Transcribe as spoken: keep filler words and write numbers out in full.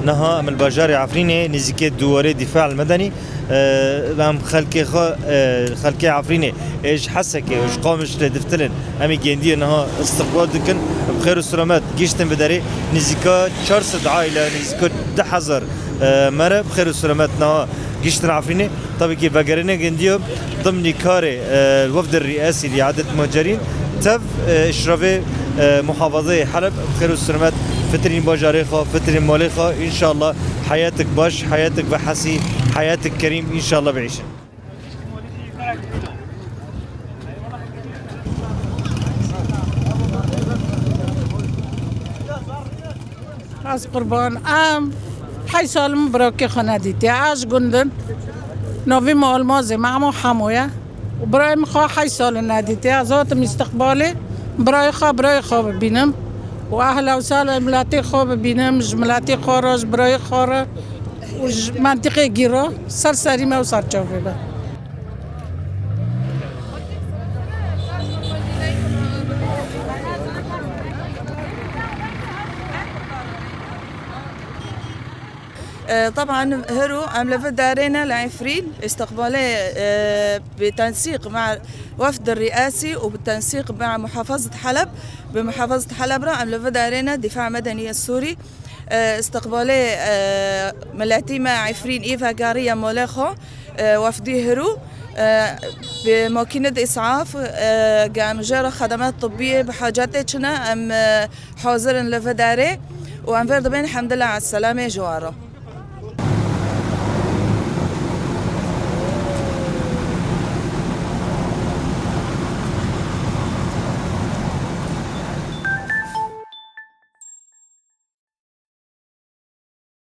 Niha em li bajarê Efrînê nêzîkê dûwarê Dîfa el Medenî, e, em xelkê xwe, e, xelkê Efrînê, ê ji Hesekê û ji Qamişlê diftilin. Em ê gendiye niha istiqbal dikin. Bi xêr û selamet gihîştin vê derê. Nêzîka çar sed aile, nêzîka du hezar, e, mere bi xêr û selamet niha gihîştin Efrînê. Tabii ki vegerîna gendiya dimnî karê, e, wefdê rîasî Riyadet Muhacerîn tev, e, îşrafê, e, muhafazeyê Heleb bi xêr û selamet fitirîn bajarê xwe, fitirîn malê xwe. Înşallah heyatek baş, heyatek vehesî, heyatek kerîm înşallah biîşin. Ez qurban. Em heyt sal in birakê xwe nedîtiye. Ez ji gund im. Navê min Almaz e, me hemû hemû ye. Û birayê min xwe heyt sal in nedîtiye. Ez hatim îstiqbalê birayê xwe, birayê xwe bibînim. Û ehla û sala miletê xwe bibînim, ji miletê xwe re, ji birayê xwe re û ji mentiqê gî re ser serî me û ser çavê me. E, teban hiro em li vê derê ne li Efrîn, îstiqbalê, e, bi tensîq me wefd rîasî û bi tensîq me muhafazet Heleb, bi muhafazet Heleb re em li vê derê ne Dîfa Medenî Sûrî. E, îstiqbalê, e, miletî me Efrîn î vegeriye malê xwe, e, wefdî hiro, e, bi makînet îsaf, e, ge em jê re xedemet tibbiyê bi hacetê çine, em, e, hazir in li vê derê û em vêr dibên hemdillah selamê ji wan re.